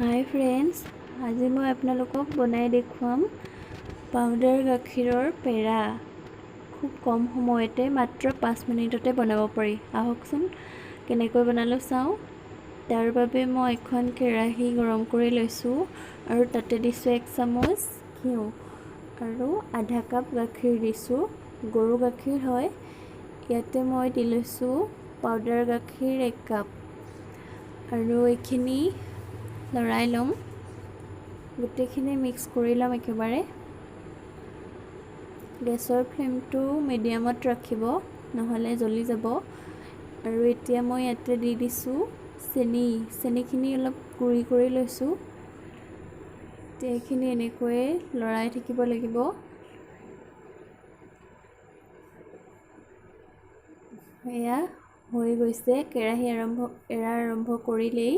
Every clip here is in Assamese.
হাই ফ্ৰেণ্ডছ, আজি মই আপোনালোকক বনাই দেখুৱাম পাউডাৰ গাখীৰৰ পেৰা। খুব কম সময়তে, মাত্ৰ 5 মিনিটতে বনাব পাৰি। আহকচোন, কেনেকৈ বনালোঁ চাওঁ। তাৰ বাবে মই এখন কেৰাহী গৰম কৰি লৈছোঁ আৰু তাতে দিছোঁ এক চামুচ ঘিউ আৰু আধা কাপ গাখীৰ দিছোঁ। গৰু গাখীৰ হয়। ইয়াতে মই দি লৈছোঁ পাউডাৰ গাখীৰ এক কাপ আৰু এইখিনি লৰাই ল'ম। গোটেইখিনি মিক্স কৰি ল'ম একেবাৰে। গেছৰ ফ্লেমটো মিডিয়ামত ৰাখিব, নহ'লে জ্বলি যাব। আৰু এতিয়া মই ইয়াতে দি দিছোঁ চেনি। চেনিখিনি অলপ গুড়ি কৰি লৈছোঁ। এতিয়া এইখিনি এনেকৈয়ে লৰাই থাকিব লাগিব। এয়া হৈ গৈছে। কেৰাহী এৰা আৰম্ভ কৰিলেই।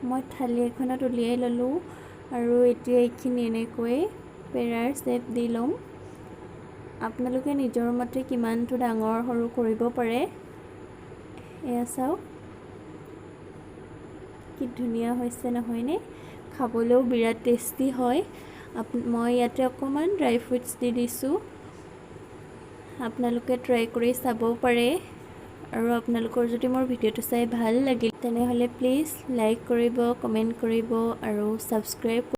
মই থালি এখনত উলিয়াই ল'লোঁ আৰু এতিয়া এইখিনি এনেকৈয়ে পেৰাৰ শ্বেপ দি ল'ম। আপোনালোকে নিজৰ মতে কিমানটো ডাঙৰ সৰু কৰিব পাৰে। এয়া চাওক, কি ধুনীয়া হৈছে নহয়নে? খাবলৈও বিৰাট টেষ্টি হয়। মই ইয়াতে অকণমান ড্ৰাই ফ্ৰুটছ দি দিছোঁ। আপোনালোকে ট্ৰাই কৰি চাব পাৰে। আৰু আপোনালোকৰ যদি মোৰ ভিডিঅ'টো চাই ভাল লাগিল, তেনেহ'লে প্লিজ লাইক কৰিব, কমেণ্ট কৰিব আৰু ছাবস্ক্ৰাইব